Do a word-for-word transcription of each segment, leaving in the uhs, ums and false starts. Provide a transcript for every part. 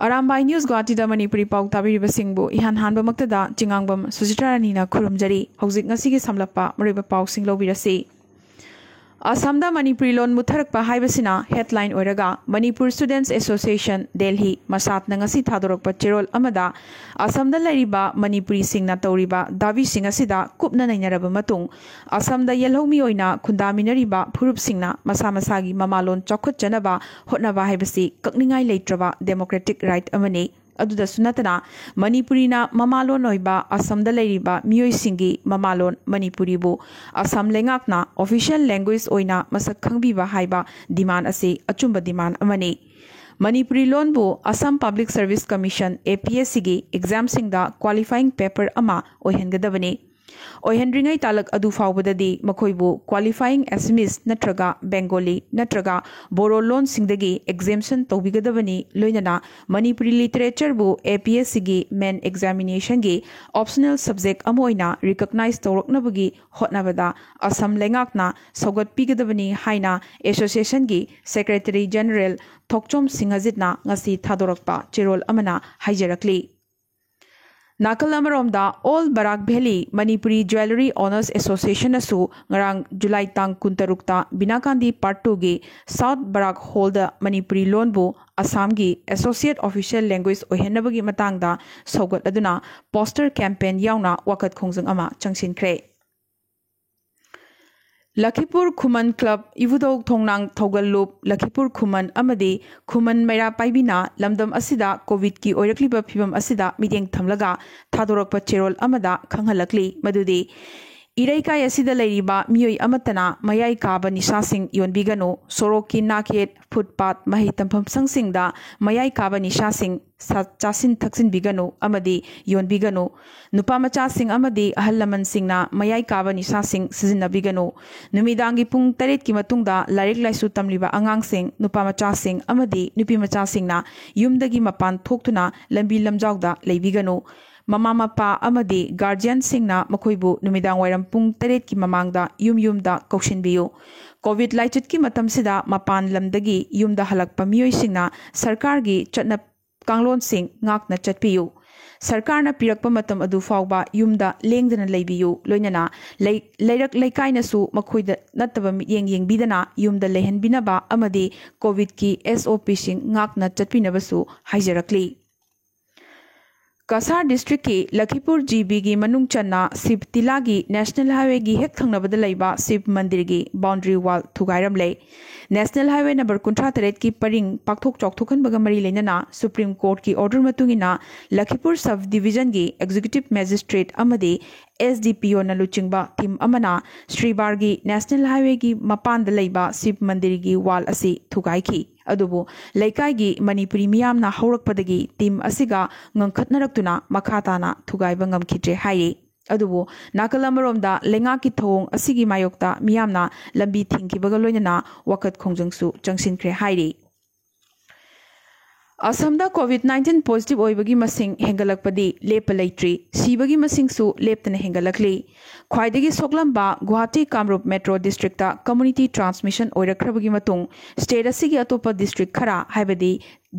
Arambai news ꯒꯨꯋꯥꯍꯥꯇꯤꯗ Manipuri ꯄꯥꯎ ꯇꯥꯕꯤꯔꯤꯕꯁꯤꯡꯕꯨ ꯏꯍꯥꯟ ꯍꯥꯟꯕꯃꯛꯇꯗ ꯆꯤꯉꯥꯡꯕꯝ ꯁꯨꯖꯤꯇ꯭ꯔꯥ ꯔꯥꯅꯤꯅ ꯈꯨꯔꯨꯝꯖꯔꯤ꯫ ꯍꯧꯖꯤꯛ ꯉꯁꯤꯒꯤ ꯁꯝꯂꯞꯄ ꯃꯔꯨꯑꯣꯏꯕ ꯄꯥꯎꯁꯤꯡ ꯂꯧꯕꯤꯔꯁꯤ꯫ ꯑꯁꯥꯝꯗ ꯃꯅꯤꯄꯨꯔꯤ ꯂꯣꯟ ꯃꯨꯠꯊꯔꯛꯄ ꯍꯥꯏꯕꯁꯤꯅ headline ꯑꯣꯏꯔꯒ, ꯃꯅꯤꯄꯨꯔ Students Association, ꯗꯦꯜꯍꯤ, ꯃꯁꯥꯠꯅ ꯉꯁꯤ ꯊꯥꯗꯣꯔꯛꯄ ꯆꯦꯔꯣꯜ ꯑꯃꯗ, ꯑꯁꯥꯝꯗ ꯂꯩꯔꯤꯕ ꯃꯅꯤꯄꯨꯔꯤꯁꯤꯡꯅ ꯇꯧꯔꯤꯕ ꯗꯥꯕꯤꯁꯤꯡ ꯑꯁꯤꯗ ꯀꯨꯞꯅ ꯅꯩꯅꯔꯕ ꯃꯇꯨꯡ, ꯑꯁꯥꯝꯗ ꯌꯦꯜꯍꯧꯃꯤ ꯑꯣꯏꯅ ꯈꯨꯟꯗꯥꯃꯤꯟꯅꯔꯤꯕ ꯐꯨꯔꯨꯞꯁꯤꯡꯅ ꯃꯁꯥ ꯃꯁꯥꯒꯤ ꯃꯃꯥꯂꯣꯟ ꯆꯥꯎꯈꯠꯆꯅꯕ ꯍꯣꯠꯅꯕ ꯍꯥꯏꯕꯁꯤ ꯀꯛꯅꯤꯡꯉꯥꯏ ꯂꯩꯇ꯭ꯔꯕ democratic right ꯑꯃꯅꯤ꯫ ꯑꯗꯨꯗꯁꯨ ꯅꯠꯇꯅ, ꯃꯅꯤꯄꯨꯔꯤꯅ ꯃꯃꯥꯂꯣꯟ ꯑꯣꯏꯕ ꯑꯁꯥꯝꯗ ꯂꯩꯔꯤꯕ ꯃꯤꯑꯣꯏꯁꯤꯡꯒꯤ ꯃꯃꯥꯂꯣꯟ ꯃꯅꯤꯄꯨꯔꯤꯕꯨ ꯑꯁꯥꯝ ꯂꯩꯉꯥꯛꯅ official language ꯑꯣꯏꯅ ꯃꯁꯛ ꯈꯪꯕꯤꯕ ꯍꯥꯏꯕ demand ꯑꯁꯤ ꯑꯆꯨꯝꯕ demand ꯑꯃꯅꯤ꯫ ꯃꯅꯤꯄꯨꯔꯤ ꯂꯣꯟꯕꯨ Assam Public Service Commission, APSCꯒꯤ examꯁꯤꯡꯗ qualifying paper ꯑꯃ ꯑꯣꯏꯍꯟꯒꯗꯕꯅꯤ꯫ ꯑꯣꯏꯍꯟꯗ꯭ꯔꯤꯉꯩ ꯇꯥꯂꯛ ꯑꯗꯨ ꯐꯥꯎꯕꯗꯗꯤ ꯃꯈꯣꯏꯕꯨ qualifying Assamese ꯅꯠꯇ꯭ꯔꯒ Bengali ꯅꯠꯇ꯭ꯔꯒ ꯕꯣꯔꯣ ꯂꯣꯟꯁꯤꯡꯗꯒꯤ exemption ꯇꯧꯕꯤꯒꯗꯕꯅꯤ꯫ ꯂꯣꯏꯅꯅ ꯃꯅꯤꯄꯨꯔꯤ literatureꯕꯨ APSCꯒꯤ main examinationꯒꯤ optional subject ꯑꯃ ꯑꯣꯏꯅ recognize ꯇꯧꯔꯛꯅꯕꯒꯤ ꯍꯣꯠꯅꯕꯗ ꯑꯁꯥꯝ ꯂꯩꯉꯥꯛꯅ ꯁꯧꯒꯠꯄꯤꯒꯗꯕꯅꯤ ꯍꯥꯏꯅ associationꯒꯤ Secretary General ꯊꯣꯛꯆꯣꯝ ꯁꯤꯡꯍꯖꯤꯠꯅ ꯉꯁꯤ ꯊꯥꯗꯣꯔꯛꯄ ꯆꯦꯔꯣꯜ ꯑꯃꯅ ꯍꯥꯏꯖꯔꯛꯂꯤ꯫ ꯅꯥꯀꯜ ꯑꯃꯔꯣꯝꯗ, All Barak Valley Manipuri Jewellery Owners Associationꯅꯁꯨ ꯉꯔꯥꯡ ꯖꯨꯂꯥꯏ ꯇꯥꯡ ꯀꯨꯟꯇꯔꯨꯛꯇ ꯕꯤꯅꯥꯀꯥꯟꯗꯤ Part twoꯒꯤ South Barak Hallꯗ ꯃꯅꯤꯄꯨꯔꯤ ꯂꯣꯟꯕꯨ ꯑꯁꯥꯝꯒꯤ associate official language ꯑꯣꯏꯍꯟꯅꯕꯒꯤ ꯃꯇꯥꯡꯗ ꯁꯧꯒꯠꯂꯗꯨꯅ poster campaign ꯌꯥꯎꯅ ꯋꯥꯀꯠ ꯈꯣꯡꯖꯪ ꯑꯃ ꯆꯪꯁꯤꯟꯈ꯭ꯔꯦ꯫ ꯂꯈꯤꯄꯨꯔ ꯈꯨꯃꯟ ꯀ꯭ꯂꯕ, ꯏꯕꯨꯙꯧ ꯊꯣꯡꯅꯥꯡ ꯊꯧꯒꯜꯂꯨꯞ, ꯂꯈꯤꯄꯨꯔ ꯈꯨꯃꯟ ꯑꯃꯗꯤ ꯈꯨꯃꯟ ꯃꯩꯔꯥ ꯄꯥꯏꯕꯤꯅ ꯂꯝꯗꯝ ꯑꯁꯤꯗ ꯀꯣꯚꯤꯗꯀꯤ ꯑꯣꯏꯔꯛꯂꯤꯕ ꯐꯤꯕꯝ ꯑꯁꯤꯗ ꯃꯤꯠꯌꯦꯡ ꯊꯝꯂꯒ ꯊꯥꯗꯣꯔꯛꯄ ꯆꯦꯔꯣꯜ ꯑꯃꯗ ꯈꯪꯍꯜꯂꯛꯂꯤ ꯃꯗꯨꯗꯤ, ꯏꯔꯩꯀꯥꯏ ꯑꯁꯤꯗ ꯂꯩꯔꯤꯕ ꯃꯤꯑꯣꯏ ꯑꯃꯠꯇꯅ ꯃꯌꯥꯏ ꯀꯥꯕ ꯅꯤꯁꯥꯁꯤꯡ ꯌꯣꯟꯕꯤꯒꯅꯨ, ꯁꯣꯔꯣꯛꯀꯤ ꯅꯥꯛꯌꯦꯠ, ꯐꯨꯠꯄꯥꯠ, ꯃꯍꯩ ꯇꯝꯐꯝ ꯁꯪꯁꯤꯡꯗ ꯃꯌꯥꯏ ꯀꯥꯕ ꯅꯤꯁꯥꯁꯤꯡ ꯁꯥ-, ꯆꯥꯁꯤꯟ ꯊꯛꯆꯤꯟꯕꯤꯒꯅꯨ ꯑꯃꯗꯤ ꯌꯣꯟꯕꯤꯒꯅꯨ꯫ ꯅꯨꯄꯥ ꯃꯆꯥꯁꯤꯡ ꯑꯃꯗꯤ ꯑꯍꯜ ꯂꯃꯟꯁꯤꯡꯅ ꯃꯌꯥꯏ ꯀꯥꯕ ꯅꯤꯁꯥꯁꯤꯡ ꯁꯤꯖꯤꯟꯅꯕꯤꯒꯅꯨ꯫ ꯅꯨꯃꯤꯗꯥꯡꯒꯤ ꯄꯨꯡ ꯇꯔꯦꯠꯀꯤ ꯃꯇꯨꯡꯗ ꯂꯥꯏꯔꯤꯛ ꯂꯥꯏꯁꯨ ꯇꯝꯂꯤꯕ ꯑꯉꯥꯡꯁꯤꯡ, ꯅꯨꯄꯥ ꯃꯆꯥꯁꯤꯡ ꯑꯃꯗꯤ ꯅꯨꯄꯤ ꯃꯆꯥꯁꯤꯡꯅ ꯌꯨꯝꯗꯒꯤ ꯃꯄꯥꯟ ꯊꯣꯛꯇꯨꯅ ꯂꯝꯕꯤ ꯂꯝꯖꯥꯎꯗ ꯂꯩꯕꯤꯒꯅꯨ꯫ ꯃꯃꯥ ꯃꯄꯥ ꯑꯃꯗꯤ guardianꯁꯤꯡꯅ ꯃꯈꯣꯏꯕꯨ ꯅꯨꯃꯤꯗꯥꯡ ꯋꯥꯏꯔꯝ ꯄꯨꯡ ꯇꯔꯦꯠꯀꯤ ꯃꯃꯥꯡꯗ ꯌꯨꯝ ꯌꯨꯝꯗ ꯀꯧꯁꯤꯟꯕꯤꯌꯨ꯫ ꯀꯣꯚꯤꯗ ꯂꯥꯏꯆꯠꯀꯤ ꯃꯇꯝꯁꯤꯗ ꯃꯄꯥꯟ ꯂꯝꯗꯒꯤ ꯌꯨꯝꯗ ꯍꯜꯂꯛꯄ ꯃꯤꯑꯣꯏꯁꯤꯡꯅ ꯁꯔꯀꯥꯔꯒꯤ ꯆꯠꯅ ꯀꯥꯡꯂꯣꯟꯁꯤꯡ ꯉꯥꯛꯅ ꯆꯠꯄꯤꯌꯨ꯫ ꯁꯔꯀꯥꯔꯅ ꯄꯤꯔꯛꯄ ꯃꯇꯝ ꯑꯗꯨ ꯐꯥꯎꯕ ꯌꯨꯝꯗ ꯂꯦꯡꯗꯅ ꯂꯩꯕꯤꯌꯨ꯫ ꯂꯣꯏꯅꯅ ꯂꯩ-, ꯂꯩꯔꯛ ꯂꯩꯀꯥꯏꯅꯁꯨ ꯃꯈꯣꯏꯗ ꯅꯠꯇꯕ ꯃꯤꯠꯌꯦꯡ ꯌꯦꯡꯕꯤꯗꯅ ꯌꯨꯝꯗ ꯂꯩꯍꯟꯕꯤꯅꯕ ꯑꯃꯗꯤ ꯀꯣꯚꯤꯗꯀꯤ S O P ꯁꯤꯡ ꯉꯥꯛꯅ ꯆꯠꯄꯤꯅꯕꯁꯨ ꯍꯥꯏꯖꯔꯛꯂꯤ꯫ ꯀꯁꯥꯔ ꯗꯤꯁꯇ꯭ꯔꯤꯛꯀꯤ ꯂꯈꯤꯄꯨꯔ G B ꯒꯤ ꯃꯅꯨꯡ ꯆꯟꯅ ꯁꯤꯕ ꯇꯤꯂꯥꯒꯤ ꯅꯦꯁꯅꯦꯜ ꯍꯥꯏꯋꯦꯒꯤ ꯍꯦꯛ ꯊꯪꯅꯕꯗ ꯂꯩꯕ ꯁꯤꯕ ꯃꯟꯗꯤꯔꯒꯤ ꯕꯥꯎꯟꯗꯔꯤ ꯋꯥꯜ ꯊꯨꯒꯥꯏꯔꯝꯂꯦ꯫ ꯅꯦꯁꯅꯦꯜ ꯍꯥꯏꯋꯦ ꯅꯝꯕꯔ ꯀꯨꯟꯊ꯭ꯔꯥ ꯇꯔꯦꯠꯀꯤ ꯄꯔꯤꯡ ꯄꯥꯛꯊꯣꯛ ꯆꯥꯎꯊꯣꯛꯍꯟꯕꯒ ꯃꯔꯤ ꯂꯩꯅꯅ ꯁꯨꯄ꯭ꯔꯤꯝ ꯀꯣꯔꯠꯀꯤ ꯑꯣꯔꯗꯔ ꯃꯇꯨꯡ ꯏꯟꯅ ꯂꯈꯤꯄꯨꯔ ꯁꯕ ꯗꯤꯚꯤꯖꯟꯒꯤ ꯑꯦꯛꯖꯤꯀ꯭ꯌꯨꯇꯤꯚ ꯃꯦꯖꯤꯁꯇ꯭ꯔꯦꯠ ꯑꯃꯗꯤ S D P O ꯅ ꯂꯨꯆꯤꯡꯕ ꯇꯤꯝ ꯑꯃꯅ ꯁ꯭ꯔꯤꯕꯥꯔꯒꯤ ꯅꯦꯁꯅꯦꯜ ꯍꯥꯏꯋꯦꯒꯤ ꯃꯄꯥꯟꯗ ꯂꯩꯕ ꯁꯤꯕ ꯃꯟꯗꯤꯔꯒꯤ ꯋꯥꯜ ꯑꯁꯤ ꯊꯨꯒꯥꯏꯈꯤ꯫ ꯑꯗꯨꯕꯨ ꯂꯩꯀꯥꯏꯒꯤ ꯃꯅꯤꯄꯨꯔꯤ ꯃꯤꯌꯥꯝꯅ ꯍꯧꯔꯛꯄꯗꯒꯤ ꯇꯤꯝ ꯑꯁꯤꯒ ꯉꯪꯈꯠꯅꯔꯛꯇꯨꯅ ꯃꯈꯥ ꯇꯥꯅ ꯊꯨꯒꯥꯏꯕ ꯉꯝꯈꯤꯗ꯭ꯔꯦ ꯍꯥꯏꯔꯤ꯫ ꯑꯗꯨꯕꯨ ꯅꯥꯀꯜ ꯑꯃꯔꯣꯝꯗ ꯂꯩꯉꯥꯛꯀꯤ ꯊꯧꯑꯣꯡ ꯑꯁꯤꯒꯤ ꯃꯥꯌꯣꯛꯇ ꯃꯤꯌꯥꯝꯅ ꯂꯝꯕꯤ ꯊꯤꯡꯈꯤꯕꯒ ꯂꯣꯏꯅꯅ ꯋꯥꯀꯠ ꯈꯣꯡꯖꯪꯁꯨ ꯆꯪꯁꯤꯟꯈ꯭ꯔꯦ ꯍꯥꯏꯔꯤ꯫ ꯑꯁꯝꯗ ꯀꯣꯚꯤꯗ ꯅꯥꯏꯟꯇꯤꯟ ꯄꯣꯖꯤꯇꯤꯚ ꯑꯣꯏꯕꯒꯤ ꯃꯁꯤꯡ ꯍꯦꯟꯒꯠꯂꯛꯄꯗꯤ ꯂꯦꯞꯄ ꯂꯩꯇ꯭ꯔꯤ, ꯁꯤꯕꯒꯤ ꯃꯁꯤꯡꯁꯨ ꯂꯦꯞꯇꯅ ꯍꯦꯟꯒꯠꯂꯛꯂꯤ꯫ ꯈ꯭ꯋꯥꯏꯗꯒꯤ ꯁꯣꯛꯂꯝꯕ Guwahati Kamrup metro district community transmission ꯑꯣꯏꯔꯛꯈ꯭ꯔꯕꯒꯤ ꯃꯇꯨꯡ, ꯁ꯭ꯇꯦꯠ ꯑꯁꯤꯒꯤ ꯑꯇꯣꯞꯄ ꯗꯤꯁꯇ꯭ꯔꯤꯛ ꯈꯔ, ꯍꯥꯏꯕꯗꯤ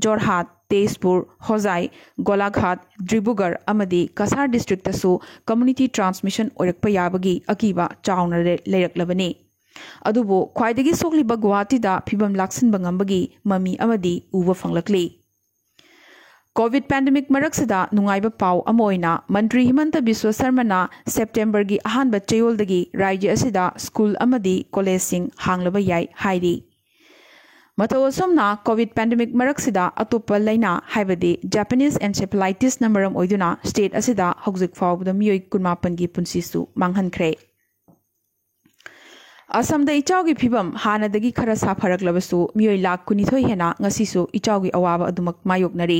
ꯖꯣꯔꯍꯥꯠ, ꯇꯦꯖꯄꯨꯔ, ꯍꯣꯖꯥꯏ, ꯒꯣꯂꯥꯘꯥꯠ, ꯗ꯭ꯔꯤꯕꯨꯒꯔ ꯑꯃꯗꯤ ꯀꯁꯥꯔ ꯗꯤꯁꯇ꯭ꯔꯤꯛꯇꯁꯨ ꯀꯝꯃꯨꯅꯤꯇꯤ ꯇ꯭ꯔꯥꯟꯁꯃꯤꯁꯟ ꯑꯣꯏꯔꯛꯄ ꯌꯥꯕꯒꯤ ꯑꯀꯤꯕ ꯆꯥꯎꯅ ꯂꯩ-, ꯂꯩꯔꯛꯂꯕꯅꯤ꯫ ꯑꯗꯨꯕꯨ ꯈ꯭ꯋꯥꯏꯗꯒꯤ ꯁꯣꯛꯂꯤꯕ ꯒꯨꯋꯥꯍꯥꯇꯤꯗ ꯐꯤꯕꯝ ꯂꯥꯛꯁꯤꯟꯕ ꯉꯝꯕꯒꯤ ꯃꯃꯤ ꯑꯃꯗꯤ ꯎꯕ ꯐꯪꯂꯛꯂꯤ꯫ ꯀꯣꯚꯤꯗ ꯄꯦꯟꯗꯦꯃꯤꯛ ꯃꯔꯛꯁꯤꯗ ꯅꯨꯡꯉꯥꯏꯕ ꯄꯥꯎ ꯑꯃ ꯑꯣꯏꯅ ꯃꯟꯇ꯭ꯔꯤ ꯍꯤꯃꯟꯇ ꯕꯤꯁ꯭ꯋ ꯁꯔꯃꯅ ꯁꯦꯞꯇꯦꯝꯕꯔꯒꯤ ꯑꯍꯥꯟꯕ ꯆꯌꯣꯜꯗꯒꯤ ꯔꯥꯖ꯭ꯌ ꯑꯁꯤꯗ ꯁ꯭ꯀꯨꯜ ꯑꯃꯗꯤ ꯀꯣꯂꯦꯖꯁꯤꯡ ꯍꯥꯡꯂꯕ ꯌꯥꯏ ꯍꯥꯏꯔꯤ꯫ ꯃꯇꯧ ꯑꯁꯨꯝꯅ ꯀꯣꯚꯤꯗ ꯄꯦꯟꯗꯦꯃꯤꯛ ꯃꯔꯛꯁꯤꯗ ꯑꯇꯣꯞꯄ ꯂꯥꯏꯅꯥ ꯍꯥꯏꯕꯗꯤ ꯖꯄꯥꯅꯤꯁ ꯑꯦꯟꯁꯦꯐꯦꯂꯥꯏꯇꯤꯁꯅ ꯃꯔꯝ ꯑꯣꯏꯗꯨꯅ ꯁ꯭ꯇꯦꯠ ꯑꯁꯤꯗ ꯍꯧꯖꯤꯛ ꯐꯥꯎꯕꯗ ꯃꯤꯑꯣꯏ ꯀꯨꯟꯃꯥꯄꯟꯒꯤ ꯄꯨꯟꯁꯤꯁꯨ ꯃꯥꯡꯍꯟꯈ꯭ꯔꯦ꯫ ꯑꯁꯝꯗ ꯏꯆꯥꯎꯒꯤ ꯐꯤꯕꯝ ꯍꯥꯟꯅꯗꯒꯤ ꯈꯔ ꯁꯥꯐꯔꯛꯂꯕꯁꯨ, ꯃꯤꯑꯣꯏ ꯂꯥꯈ ꯀꯨꯟꯅꯤꯊꯣꯏ ꯍꯦꯟꯅ ꯉꯁꯤꯁꯨ ꯏꯆꯥꯎꯒꯤ ꯑꯋꯥꯕ ꯑꯗꯨꯃꯛ ꯃꯥꯌꯣꯛꯅꯔꯤ꯫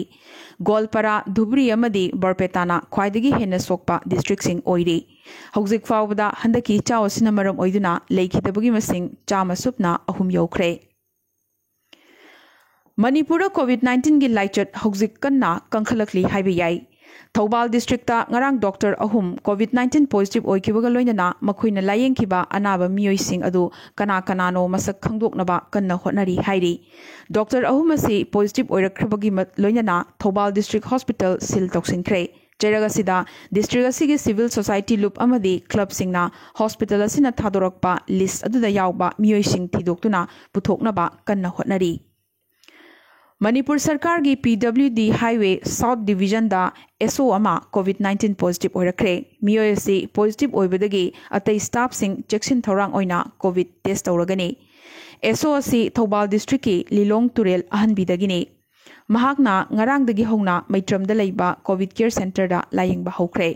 ꯒꯣꯜꯄꯥꯔꯥ, ꯙꯨꯕ꯭ꯔꯤ ꯑꯃꯗꯤ ꯕꯔꯄꯦꯇꯥꯅ ꯈ꯭ꯋꯥꯏꯗꯒꯤ ꯍꯦꯟꯅ ꯁꯣꯛꯄ ꯗꯤꯁꯇ꯭ꯔꯤꯛꯁꯤꯡ ꯑꯣꯏꯔꯤ꯫ ꯍꯧꯖꯤꯛ ꯐꯥꯎꯕꯗ ꯍꯟꯗꯛꯀꯤ ꯏꯆꯥꯎ ꯑꯁꯤꯅ ꯃꯔꯝ ꯑꯣꯏꯗꯨꯅ ꯂꯩꯈꯤꯗꯕꯒꯤ ꯃꯁꯤꯡ ꯆꯥꯝꯃ ꯁꯨꯞꯅ ꯑꯍꯨꯝ ꯌꯧꯈ꯭ꯔꯦ꯫ ꯃꯅꯤꯄꯨꯔꯗ ꯀꯣꯚꯤꯗ ꯅꯥꯏꯟꯇꯤꯟꯒꯤ ꯂꯥꯏꯆꯠ ꯍꯧꯖꯤꯛ ꯀꯟꯅ ꯀꯟꯈꯠꯂꯛꯂꯤ ꯍꯥꯏꯕ ꯌꯥꯏ꯫ ꯊꯧꯕꯥꯜ ꯗꯤꯁꯇ꯭ꯔꯤꯛꯇ ꯉꯔꯥꯡ ꯗꯣꯛꯇꯔ ꯑꯍꯨꯝ ꯀꯣꯚꯤꯗ ꯅꯥꯏꯟꯇꯤꯟ ꯄꯣꯖꯤꯇꯤꯚ ꯑꯣꯏꯈꯤꯕꯒ ꯂꯣꯏꯅꯅ ꯃꯈꯣꯏꯅ ꯂꯥꯌꯦꯡꯈꯤꯕ ꯑꯅꯥꯕ ꯃꯤꯑꯣꯏꯁꯤꯡ ꯑꯗꯨ ꯀꯅꯥ ꯀꯅꯥꯅꯣ ꯃꯁꯛ ꯈꯪꯗꯣꯛꯅꯕ ꯀꯟꯅ ꯍꯣꯠꯅꯔꯤ ꯍꯥꯏꯔꯤ꯫ ꯗꯣꯛꯇꯔ ꯑꯍꯨꯝ ꯑꯁꯤ ꯄꯣꯖꯤꯇꯤꯚ ꯑꯣꯏꯔꯛꯈ꯭ꯔꯕꯒꯤ ꯃ-, ꯂꯣꯏꯅꯅ ꯊꯧꯕꯥꯜ ꯗꯤꯁꯇ꯭ꯔꯤꯛ ꯍꯣꯁꯄꯤꯇꯥꯜ ꯁꯤꯜ ꯇꯧꯁꯤꯟꯈ꯭ꯔꯦ꯫ ꯆꯩꯔꯛ ꯑꯁꯤꯗ ꯗꯤꯁꯇ꯭ꯔꯤꯛ ꯑꯁꯤꯒꯤ ꯁꯤꯚꯤꯜ ꯁꯣꯁꯥꯏꯇꯤ ꯂꯨꯞ ꯑꯃꯗꯤ ꯀ꯭ꯂꯕꯁꯤꯡꯅ ꯍꯣꯁꯄꯤꯇꯥꯜ ꯑꯁꯤꯅ ꯊꯥꯗꯣꯔꯛꯄ ꯂꯤꯁ ꯑꯗꯨꯗ ꯌꯥꯎꯕ ꯃꯤꯑꯣꯏꯁꯤꯡ ꯊꯤꯗꯣꯛꯇꯨꯅ ꯄꯨꯊꯣꯛꯅꯕ ꯀꯟꯅ ꯍꯣꯠꯅꯔꯤ꯫ ꯃꯅꯤꯄꯨꯔ ꯁꯔꯀꯥꯔꯒꯤ ꯄꯤ ꯗꯕ꯭ꯂꯤꯎ ꯗꯤ ꯍꯥꯏꯋꯦ ꯁꯥꯎꯠ ꯗꯤꯚꯤꯖꯟꯗ ꯑꯦꯁ ꯑꯣ ꯑꯃ ꯀꯣꯚꯤꯗ ꯅꯥꯏꯟꯇꯤꯟ ꯄꯣꯖꯤꯇꯤꯚ ꯑꯣꯏꯔꯛꯈ꯭ꯔꯦ꯫ ꯃꯤꯑꯣꯏ ꯑꯁꯤ ꯄꯣꯖꯤꯇꯤꯚ ꯑꯣꯏꯕꯗꯒꯤ ꯑꯇꯩ ꯁ꯭ꯇꯥꯐꯁꯤꯡ ꯆꯦꯛꯁꯤꯟ ꯊꯧꯔꯥꯡ ꯑꯣꯏꯅ ꯀꯣꯚꯤꯗ ꯇꯦꯁ ꯇꯧꯔꯒꯅꯤ꯫ ꯑꯦꯁ ꯑꯣ ꯑꯁꯤ ꯊꯧꯕꯥꯜ ꯗꯤꯁꯇ꯭ꯔꯤꯛꯀꯤ ꯂꯤꯂꯣꯡ ꯇꯨꯔꯦꯜ ꯑꯍꯟꯕꯤꯗꯒꯤꯅꯤ꯫ ꯃꯍꯥꯛꯅ ꯉꯔꯥꯡꯗꯒꯤ ꯍꯧꯅ ꯃꯩꯇ꯭ꯔꯝꯗ ꯂꯩꯕ ꯀꯣꯚꯤꯗ ꯀꯦꯌꯔ ꯁꯦꯟꯇꯔꯗ ꯂꯥꯌꯦꯡꯕ ꯍꯧꯈ꯭ꯔꯦ꯫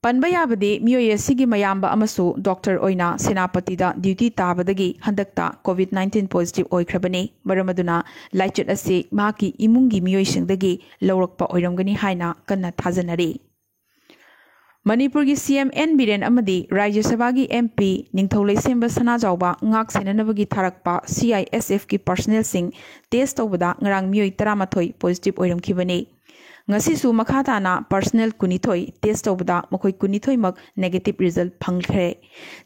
ꯄꯟꯕ ꯌꯥꯕꯗꯤ, ꯃꯤꯑꯣꯏ ꯑꯁꯤꯒꯤ ꯃꯌꯥꯝꯕ ꯑꯃꯁꯨ ꯗꯣꯛꯇꯔ ꯑꯣꯏꯅ ꯁꯦꯅꯥꯄꯇꯤꯗ ꯗ꯭ꯌꯨꯇꯤ ꯇꯥꯕꯗꯒꯤ ꯍꯟꯗꯛꯇ ꯀꯣꯚꯤꯗ ꯅꯥꯏꯟꯇꯤꯟ ꯄꯣꯖꯤꯇꯤꯚ ꯑꯣꯏꯈ꯭ꯔꯕꯅꯤ꯫ ꯃꯔꯝ ꯑꯗꯨꯅ ꯂꯥꯏꯆꯠ ꯑꯁꯤ ꯃꯍꯥꯛꯀꯤ ꯏꯃꯨꯡꯒꯤ ꯃꯤꯑꯣꯏꯁꯤꯡꯗꯒꯤ ꯂꯧꯔꯛꯄ ꯑꯣꯏꯔꯝꯒꯅꯤ ꯍꯥꯏꯅ ꯀꯟꯅ ꯊꯥꯖꯅꯔꯤ꯫ ꯃꯅꯤꯄꯨꯔꯒꯤ ꯁꯤ ꯑꯦꯝ ꯑꯦꯟ ꯕꯤꯔꯦꯟ ꯑꯃꯗꯤ ꯔꯥꯖ꯭ꯌ ꯁꯚꯥꯒꯤ ꯑꯦꯝ ꯄꯤ ꯅꯤꯡꯊꯧ ꯂꯩꯁꯦꯝꯕ ꯁꯅꯥꯖꯥꯎꯕ ꯉꯥꯛ ꯁꯦꯟꯅꯅꯕꯒꯤ ꯊꯥꯔꯛꯄ ꯁꯤ ꯑꯥꯏ ꯑꯦꯁ ꯑꯦꯐꯀꯤ ꯄꯥꯔꯁꯅꯦꯜꯁꯤꯡ ꯇꯦꯁ ꯇꯧꯕꯗ ꯉꯔꯥꯡ ꯃꯤꯑꯣꯏ ꯇꯔꯥꯃꯥꯊꯣꯏ ꯄꯣꯖꯤꯇꯤꯚ ꯑꯣꯏꯔꯝꯈꯤꯕꯅꯤ꯫ ꯉꯁꯤꯁꯨ ꯃꯈꯥ ꯇꯥꯅ ꯄꯥꯔꯁꯅꯦꯜ ꯀꯨꯟꯅꯤꯊꯣꯏ ꯇꯦꯁ ꯇꯧꯕꯗ ꯃꯈꯣꯏ ꯀꯨꯟꯅꯤꯊꯣꯏꯃꯛ ꯅꯦꯒꯦꯇꯤꯚ ꯔꯤꯖꯜ ꯐꯪꯈ꯭ꯔꯦ꯫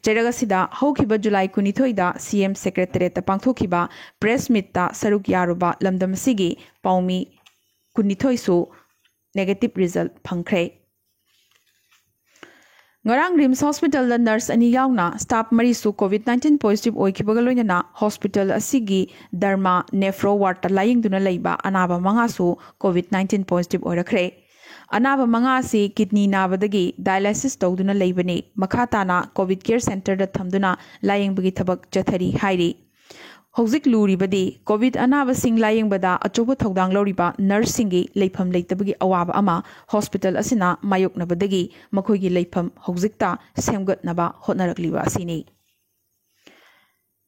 ꯆꯩꯔꯛ ꯑꯁꯤꯗ ꯍꯧꯈꯤꯕ ꯖꯨꯂꯥꯏ ꯀꯨꯟꯅꯤꯊꯣꯏꯗ ꯁꯤ ꯑꯦꯝ ꯁꯦꯀ꯭ꯔꯦꯇꯔꯦꯠꯇ ꯄꯥꯡꯊꯣꯛꯈꯤꯕ ꯄ꯭ꯔꯦꯁ ꯃꯤꯠꯇ ꯁꯔꯨꯛ ꯌꯥꯔꯨꯕ ꯂꯝꯗꯝ ꯑꯁꯤꯒꯤ ꯄꯥꯎꯃꯤ ꯀꯨꯟꯅꯤꯊꯣꯏꯁꯨ ꯅꯦꯒꯦꯇꯤꯚ ꯔꯤꯖꯜ ꯐꯪꯈ꯭ꯔꯦ꯫ ꯉꯔꯥꯡ ꯔꯤꯝꯁ ꯍꯣꯁꯄꯤꯇꯥꯜꯗ ꯅꯔꯁ ꯑꯅꯤ ꯌꯥꯎꯅ ꯁ꯭ꯇꯥꯐ ꯃꯔꯤꯁꯨ ꯀꯣꯚꯤꯗ ꯅꯥꯏꯟꯇꯤꯟ ꯄꯣꯖꯤꯇꯤꯚ ꯑꯣꯏꯈꯤꯕꯒ ꯂꯣꯏꯅꯅ ꯍꯣꯁꯄꯤꯇꯥꯜ ꯑꯁꯤꯒꯤ ꯗꯔꯃꯥ ꯅꯦꯐ꯭ꯔꯣ ꯋꯥꯔꯗꯇ ꯂꯥꯌꯦꯡꯗꯨꯅ ꯂꯩꯕ ꯑꯅꯥꯕ ꯃꯉꯥꯁꯨ ꯀꯣꯚꯤꯗ ꯅꯥꯏꯟꯇꯤꯟ ꯄꯣꯖꯤꯇꯤꯚ ꯑꯣꯏꯔꯛꯈ꯭ꯔꯦ꯫ ꯑꯅꯥꯕ ꯃꯉꯥ ꯑꯁꯤ ꯀꯤꯗꯅꯤ ꯅꯥꯕꯗꯒꯤ ꯗꯥꯏꯂꯥꯏꯁꯤꯁ ꯇꯧꯗꯨꯅ ꯂꯩꯕꯅꯤ꯫ ꯃꯈꯥ ꯇꯥꯅ ꯀꯣꯚꯤꯗ ꯀꯦꯌꯔ ꯁꯦꯟꯇꯔꯗ ꯊꯝꯗꯨꯅ ꯂꯥꯌꯦꯡꯕꯒꯤ ꯊꯕꯛ ꯆꯠꯊꯔꯤ ꯍꯥꯏꯔꯤ꯫ ꯍꯧꯖꯤꯛ ꯂꯨꯔꯤꯕꯗꯤ ꯀꯣꯚꯤꯗ ꯑꯅꯥꯕꯁꯤꯡ ꯂꯥꯌꯦꯡꯕꯗ ꯑꯆꯧꯕ ꯊꯧꯗꯥꯡ ꯂꯧꯔꯤꯕ ꯅꯔꯁꯁꯤꯡꯒꯤ ꯂꯩꯐꯝ ꯂꯩꯇꯕꯒꯤ ꯑꯋꯥꯕ ꯑꯃ ꯍꯣꯁꯄꯤꯇꯥꯜ ꯑꯁꯤꯅ ꯃꯥꯌꯣꯛꯅꯕꯗꯒꯤ ꯃꯈꯣꯏꯒꯤ ꯂꯩꯐꯝ ꯍꯧꯖꯤꯛꯇ ꯁꯦꯝꯒꯠꯅꯕ ꯍꯣꯠꯅꯔꯛꯂꯤꯕ ꯑꯁꯤꯅꯤ꯫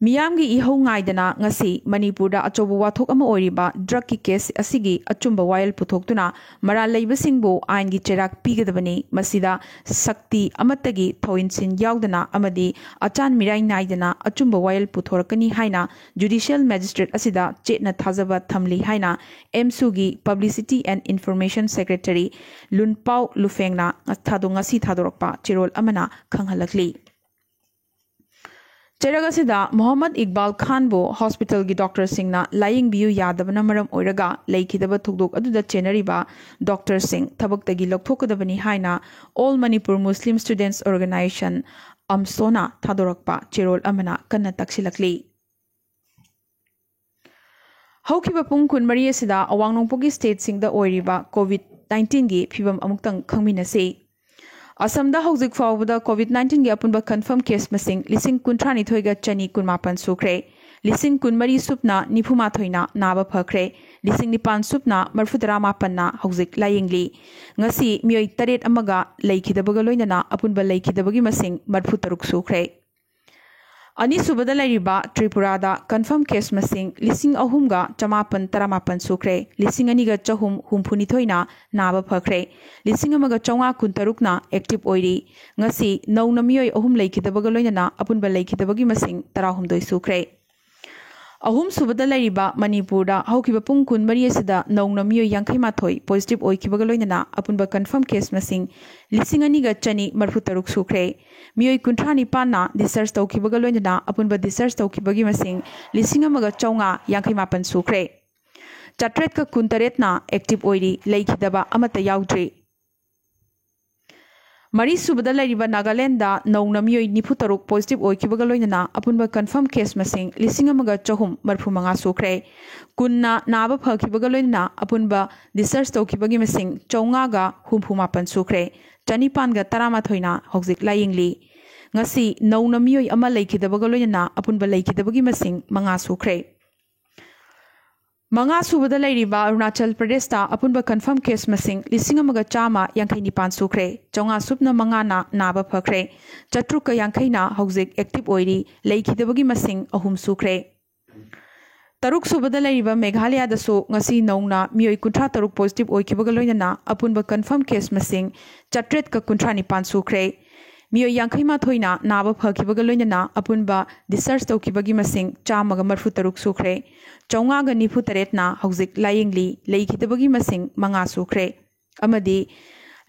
ꯃꯤꯌꯥꯝꯒꯤ ꯏꯍꯧ ꯉꯥꯏꯗꯅ ꯉꯁꯤ ꯃꯅꯤꯄꯨꯔꯗ ꯑꯆꯧꯕ ꯋꯥꯊꯣꯛ ꯑꯃ ꯑꯣꯏꯔꯤꯕ ꯗ꯭ꯔꯒꯀꯤ ꯀꯦꯁ ꯑꯁꯤꯒꯤ ꯑꯆꯨꯝꯕ ꯋꯥꯌꯦꯜ ꯄꯨꯊꯣꯛꯇꯨꯅ ꯃꯔꯥꯜ ꯂꯩꯕꯁꯤꯡꯕꯨ ꯑꯥꯏꯟꯒꯤ ꯆꯩꯔꯥꯛ ꯄꯤꯒꯗꯕꯅꯤ꯫ ꯃꯁꯤꯗ ꯁꯛꯇꯤ ꯑꯃꯠꯇꯒꯤ ꯊꯧꯏꯟꯁꯤꯟ ꯌꯥꯎꯗꯅ ꯑꯃꯗꯤ ꯑꯆꯥꯟ ꯃꯤꯔꯥꯏ ꯅꯥꯏꯗꯅ ꯑꯆꯨꯝꯕ ꯋꯥꯌꯦꯜ ꯄꯨꯊꯣꯔꯛꯀꯅꯤ ꯍꯥꯏꯅ ꯖꯨꯗꯤꯁꯤꯌꯦꯜ ꯃꯦꯖꯤꯁꯇ꯭ꯔꯦꯠ ꯑꯁꯤꯗ ꯆꯦꯠꯅ ꯊꯥꯖꯕ ꯊꯝꯂꯤ ꯍꯥꯏꯅ ꯑꯦꯝꯁꯨꯒꯤ Publicity and Information Secretary ꯂꯨꯟꯄꯥꯎ ꯂꯨꯐꯦꯡꯅ ꯊꯥꯗꯣ-, ꯉꯁꯤ ꯊꯥꯗꯣꯔꯛꯄ ꯆꯦꯔꯣꯜ ꯑꯃꯅ ꯈꯪꯍꯜꯂꯛꯂꯤ꯫ ꯆꯩꯔꯛ ꯑꯁꯤꯗ ꯃꯣꯍꯝꯃꯗ ꯏꯛꯕꯥꯜ ꯈꯥꯟꯕꯨ ꯍꯣꯁꯄꯤꯇꯥꯜꯒꯤ ꯗꯣꯛꯇꯔꯁꯤꯡꯅ ꯂꯥꯌꯦꯡꯕꯤꯌꯨ ꯌꯥꯗꯕꯅ ꯃꯔꯝ ꯑꯣꯏꯔꯒ ꯂꯩꯈꯤꯗꯕ ꯊꯧꯗꯣꯛ ꯑꯗꯨꯗ ꯆꯦꯟꯅꯔꯤꯕ ꯗꯣꯛꯇꯔꯁꯤꯡ ꯊꯕꯛꯇꯒꯤ ꯂꯧꯊꯣꯛꯀꯗꯕꯅꯤ ꯍꯥꯏꯅ All Manipur Muslim Students Organisation, ꯑꯝꯁꯣꯅ ꯊꯥꯗꯣꯔꯛꯄ ꯆꯦꯔꯣꯜ ꯑꯃꯅ ꯀꯟꯅ ꯇꯛꯁꯤꯜꯂꯛꯂꯤ꯫ ꯍꯧꯈꯤꯕ ꯄꯨꯡ ꯀꯨꯟꯃꯔꯤ ꯑꯁꯤꯗ ꯑꯋꯥꯡ ꯅꯣꯡꯄꯣꯛꯀꯤ ꯁ꯭ꯇꯦꯠꯁꯤꯡꯗ ꯑꯣꯏꯔꯤꯕ ꯀꯣꯚꯤꯗ ꯅꯥꯏꯟꯇꯤꯟꯒꯤ ꯐꯤꯕꯝ ꯑꯃꯨꯛꯇꯪ ꯈꯪꯃꯤꯟꯅꯁꯤ꯫ ꯑꯁꯥꯝꯗ ꯍꯧꯖꯤꯛ ꯐꯥꯎꯕꯗ ꯀꯣꯚꯤꯗ ꯅꯥꯏꯟꯇꯤꯟꯒꯤ ꯑꯄꯨꯟꯕ ꯀꯟꯐꯥꯔꯝ ꯀꯦꯁ ꯃꯁꯤꯡ ꯂꯤꯁꯤꯡ ꯀꯨꯟꯊ꯭ꯔꯥꯅꯤꯊꯣꯏꯒ ꯆꯅꯤ ꯀꯨꯟꯃꯥꯄꯟ ꯁꯨꯈ꯭ꯔꯦ꯫ ꯂꯤꯁꯤꯡ ꯀꯨꯟꯃꯔꯤ ꯁꯨꯞꯅ ꯅꯤꯐꯨꯃꯥꯊꯣꯏꯅ ꯅꯥꯕ ꯐꯈ꯭ꯔꯦ꯫ ꯂꯤꯁꯤꯡ ꯅꯤꯄꯥꯟ ꯁꯨꯞꯅ ꯃꯔꯤꯐꯨꯇꯔꯥ ꯃꯥꯄꯟꯅ ꯍꯧꯖꯤꯛ ꯂꯥꯌꯦꯡꯂꯤ꯫ ꯉꯁꯤ ꯃꯤꯑꯣꯏ ꯇꯔꯦꯠ ꯑꯃꯒ ꯂꯩꯈꯤꯗꯕꯒ ꯂꯣꯏꯅꯅ ꯑꯄꯨꯟꯕ ꯂꯩꯈꯤꯗꯕꯒꯤ ꯃꯁꯤꯡ ꯃꯔꯤꯐꯨꯇꯔꯨꯛ ꯁꯨꯈ꯭ꯔꯦ꯫ ꯑꯅꯤꯁꯨꯕꯗ ꯂꯩꯔꯤꯕ ꯇ꯭ꯔꯤꯄꯨꯔꯥꯗ ꯀꯟꯐꯥꯔꯝ ꯀꯦꯁ ꯃꯁꯤꯡ ꯂꯤꯁꯤꯡ ꯑꯍꯨꯝꯒ ꯆꯃꯥꯄꯟ ꯇꯔꯥꯃꯥꯄꯟ ꯁꯨꯈ꯭ꯔꯦ꯫ ꯂꯤꯁꯤꯡ ꯑꯅꯤꯒ ꯆꯍꯨꯝ ꯍꯨꯝꯐꯨꯅꯤꯊꯣꯏꯅ ꯅꯥꯕ ꯐꯈ꯭ꯔꯦ꯫ ꯂꯤꯁꯤꯡ ꯑꯃꯒ ꯆꯥꯝꯃꯉꯥ ꯀꯨꯟꯇꯔꯨꯛꯅ ꯑꯦꯛꯇꯤꯚ ꯑꯣꯏꯔꯤ꯫ ꯉꯁꯤ ꯅꯧꯅ ꯃꯤꯑꯣꯏ ꯑꯍꯨꯝ ꯂꯩꯈꯤꯗꯕꯒ ꯂꯣꯏꯅꯅ ꯑꯄꯨꯟꯕ ꯂꯩꯈꯤꯗꯕꯒꯤ ꯃꯁꯤꯡ ꯇꯔꯥꯍꯨꯝꯗꯣꯏ ꯁꯨꯈ꯭ꯔꯦ꯫ ꯑꯍꯨꯝꯁꯨꯕꯗ ꯂꯩꯔꯤꯕ ꯃꯅꯤꯄꯨꯔꯗ ꯍꯧꯈꯤꯕ ꯄꯨꯡ ꯀꯨꯟꯃꯔꯤ ꯑꯁꯤꯗ ꯅꯧꯅ ꯃꯤꯑꯣꯏ ꯌꯥꯡꯈꯩ ꯃꯥꯊꯣꯏ ꯄꯣꯖꯤꯇꯤꯚ ꯑꯣꯏꯈꯤꯕꯒ ꯂꯣꯏꯅꯅ ꯑꯄꯨꯟꯕ ꯀꯟꯐꯥꯔꯝ ꯀꯦꯁ ꯃꯁꯤꯡ ꯂꯤꯁꯤꯡ ꯑꯅꯤꯒ ꯆꯅꯤ ꯃꯔꯤꯐꯨꯇꯔꯨꯛ ꯁꯨꯈ꯭ꯔꯦ꯫ ꯃꯤꯑꯣꯏ ꯀꯨꯟꯊ꯭ꯔꯥ ꯅꯤꯄꯥꯟꯅ ꯗꯤꯁꯆꯥꯔꯖ ꯇꯧꯈꯤꯕꯒ ꯂꯣꯏꯅꯅ ꯑꯄꯨꯟꯕ ꯗꯤꯁꯆꯥꯔꯖ ꯇꯧꯈꯤꯕꯒꯤ ꯃꯁꯤꯡ ꯂꯤꯁꯤꯡ ꯑꯃꯒ ꯆꯥꯝꯃꯉꯥ ꯌꯥꯡꯈꯩ ꯃꯥꯄꯟ ꯁꯨꯈ꯭ꯔꯦ꯫ ꯆꯥꯇ꯭ꯔꯦꯠꯀ ꯀꯨꯟꯇꯔꯦꯠꯅ ꯑꯦꯛꯇꯤꯚ ꯑꯣꯏꯔꯤ, ꯂꯩꯈꯤꯗꯕ ꯑꯃꯠꯇ ꯌꯥꯎꯗ꯭ꯔꯤ꯫ ꯃꯔꯤꯁꯨꯕꯗ ꯂꯩꯔꯤꯕ ꯅꯥꯒꯥꯂꯦꯟꯗ ꯅꯧꯅ ꯃꯤꯑꯣꯏ ꯅꯤꯐꯨꯇꯔꯨꯛ ꯄꯣꯖꯤꯇꯤꯚ ꯑꯣꯏꯈꯤꯕꯒ ꯂꯣꯏꯅꯅ ꯑꯄꯨꯟꯕ ꯀꯟꯐꯥꯔꯝ ꯀꯦꯁ ꯃꯁꯤꯡ ꯂꯤꯁꯤꯡ ꯑꯃꯒ ꯆꯍꯨꯝ ꯃꯔꯤꯐꯨꯃꯉꯥ ꯁꯨꯈ꯭ꯔꯦ꯫ ꯀꯨꯟꯅ ꯅꯥꯕ ꯐꯈꯤꯕꯒ ꯂꯣꯏꯅꯅ ꯑꯄꯨꯟꯕ ꯗꯤꯁꯆꯥꯔꯖ ꯇꯧꯈꯤꯕꯒꯤ ꯃꯁꯤꯡ ꯆꯥꯝꯃꯉꯥꯒ ꯍꯨꯝꯐꯨ ꯃꯥꯄꯟ ꯁꯨꯈ꯭ꯔꯦ꯫ ꯆꯅꯤꯄꯥꯟꯒ ꯇꯔꯥꯃꯥꯊꯣꯏꯅ ꯍꯧꯖꯤꯛ ꯂꯥꯌꯦꯡꯂꯤ꯫ ꯉꯁꯤ ꯅꯧꯅ ꯃꯤꯑꯣꯏ ꯑꯃ ꯂꯩꯈꯤꯗꯕꯒ ꯂꯣꯏꯅꯅ ꯑꯄꯨꯟꯕ ꯂꯩꯈꯤꯗꯕꯒꯤ ꯃꯁꯤꯡ ꯃꯉꯥ ꯁꯨꯈ꯭ꯔꯦ꯫ ꯃꯉꯥ ꯁꯨꯕꯗ ꯂꯩꯔꯤꯕ ꯑꯔꯨꯅꯥꯆꯜ ꯄ꯭ꯔꯗꯦꯁꯇ ꯑꯄꯨꯟꯕ ꯀꯟꯐꯥꯔꯝ ꯀꯦꯁ ꯃꯁꯤꯡ ꯂꯤꯁꯤꯡ ꯑꯃꯒ ꯆꯥꯝꯃ ꯌꯥꯡꯈꯩ ꯅꯤꯄꯥꯟ ꯁꯨꯈ꯭ꯔꯦ꯫ ꯆꯥꯝꯃꯉꯥ ꯁꯨꯞꯅ ꯃꯉꯥꯅ ꯅꯥꯕ ꯐꯈ꯭ꯔꯦ꯫ ꯆꯥꯇ꯭ꯔꯨꯛꯀ ꯌꯥꯡꯈꯩꯅ ꯍꯧꯖꯤꯛ ꯑꯦꯛꯇꯤꯚ ꯑꯣꯏꯔꯤ꯫ ꯂꯩꯈꯤꯗꯕꯒꯤ ꯃꯁꯤꯡ ꯑꯍꯨꯝ ꯁꯨꯈ꯭ꯔꯦ꯫ ꯇꯔꯨꯛ ꯁꯨꯕꯗ ꯂꯩꯔꯤꯕ ꯃꯦꯘꯥꯂꯌꯥꯗꯁꯨ ꯉꯁꯤ ꯅꯧꯅ ꯃꯤꯑꯣꯏ ꯀꯨꯟꯊ꯭ꯔꯥ ꯇꯔꯨꯛ ꯄꯣꯖꯤꯇꯤꯚ ꯑꯣꯏꯈꯤꯕꯒ ꯂꯣꯏꯅꯅ ꯑꯄꯨꯟꯕ ꯀꯟꯐꯥꯔꯝ ꯀꯦꯁ ꯃꯁꯤꯡ ꯆꯥꯇ꯭ꯔꯦꯠꯀ ꯀꯨꯟꯊ꯭ꯔꯥ ꯅꯤꯄꯥꯟ ꯁꯨꯈ꯭ꯔꯦ꯫ ꯃꯤꯑꯣꯏ ꯌꯥꯡꯈꯩ ꯃꯥꯊꯣꯏꯅ ꯅꯥꯕ ꯐꯈꯤꯕꯒ ꯂꯣꯏꯅꯅ ꯑꯄꯨꯟꯕ ꯗꯤꯁꯆꯥꯔꯖ ꯇꯧꯈꯤꯕꯒꯤ ꯃꯁꯤꯡ ꯆꯥꯝꯃꯒ ꯃꯔꯤꯐꯨ ꯇꯔꯨꯛ ꯁꯨꯈ꯭ꯔꯦ꯫ ꯆꯥꯝꯃꯉꯥꯒ ꯅꯤꯐꯨ ꯇꯔꯦꯠꯅ ꯍꯧꯖꯤꯛ ꯂꯥꯌꯦꯡꯂꯤ꯫ ꯂꯩꯈꯤꯗꯕꯒꯤ ꯃꯁꯤꯡ ꯃꯉꯥ ꯁꯨꯈ꯭ꯔꯦ꯫ ꯑꯃꯗꯤ